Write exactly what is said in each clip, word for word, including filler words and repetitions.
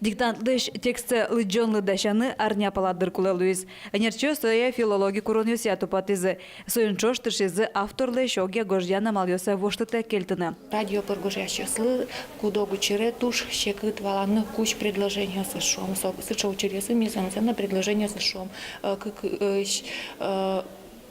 Диктантлэсь текстсэ лыдӟонлы дасяны арня пала дыр кулэ луиз. Ӧнерчиос сое филологи куронъёсъя тупатӥзы. Соин ӵош тыршизы авторлэсь огъя гожъян амалъёссэ воштытэк кельтыны. Радио пыр гожъясьёслы куд-ог учыре туж секыт валаны кузь предложениосыз, шуом, со сыӵе учыръёсы, ми зэмзэ но предложениосыз, шуом, э, кык, э, сь-, э,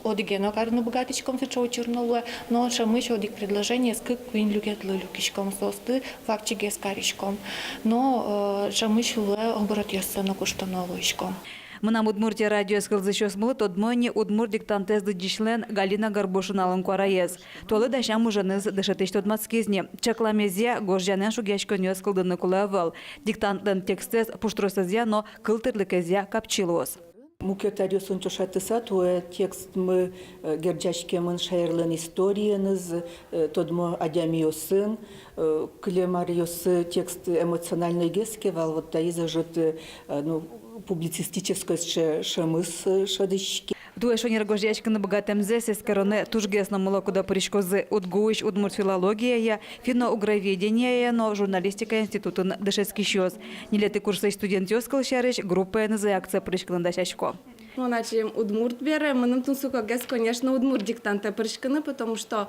одӥгез но карыны быгатӥськом, сыӵе учыр но луэ, но ӵемысь одӥг предложениез кык-куинь люкетлы люкиськом, соосты вакчигес кариськом, но, э, ӵемысь луэ оборотъёссэ но куштоно луиськом. «Мынам Удмуртие» радиоез кылзӥсьёсмылы тодмо ини удмурт диктантэз лыдӟисьлэн Галина Горбушиналэн куараез. Туала дасям уженыз дышетӥсь тодматскиз ни: чакламезъя, гожъянэн шугъяськонъёс кылдыны кулэ ӧвӧл. Диктантлэн текстэз пуштросэзъя но кылтырлыкезъя капчи луоз. Мукет аръёсын ӵошатыса, туэ текстмы, э, герӟаськемын шаерлэн историеныз, э, тодмо адямиосын, э, кылем аръёсы текст эмоциональнойгес ке вал, вот таиз ӧжыт, э, ну, публицистической ше-, шӧмыз, э, шӧдӥське. Туэ шонер гожъяськыны быгатэмзэс эскеронэ тужгес но мыло-кыдо пыриськозы УдГУысь удмурт филологияя, финно-угроведениея но журналистика институтын дышетскисьёс. Ньылетӥ курсысь студентъёс, кылсярысь, группаенызы акцие пыриськыны дасясько. Мон ачим удмурт бере, мыным тунсыкогес, конечно, удмурт диктантэ пыриськыны, потому что,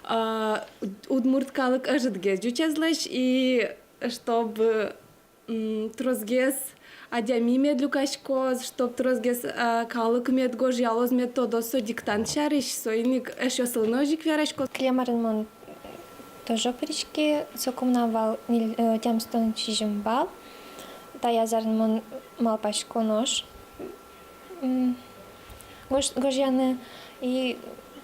а, удмурт калык ӧжытгес ӟучезлэсь, и чтобы, м, тросгес адями мед люкаськоз, чтоб тросгес, а, калык мед гожъялоз, мед тодоз со диктант сярысь, соин ик эшъёслы но озьы ик верасько. Кылем арын мон тоже пыриськи, соку мынам вал ньыль-, э, тямыстон сизьым балл. Таяз арын мон малпасько нош, м, гож-, гожъяны и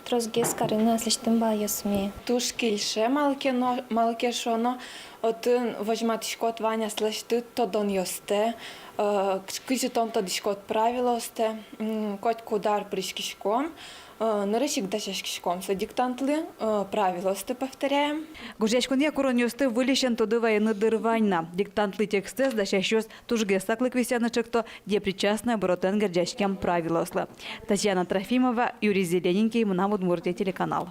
тросгес карыны аслэсьтым баллъёсме. Туж кельше, малы ке но, малы ке шуоно, отын возьматӥськод вань аслэсьтыд тодонъёстэ, э, кызьы тон тодӥськод правилоостэ, м, котькуд ар пыриськиськом, э, нырысь ик дасяськиськом со диктантлы, э, правилоосты повторяем. Гожъяськонъя куронъёсты выльысен тодэ вайыны дыр вань на. Диктантлы текстэз дасясьёс тужгес саклык висъяны ӵекто депричастной оборотэн герӟаськем правилослы. Татьяна Трофимова, Юрий Зелененький, «Мынам Удмуртие» телеканал.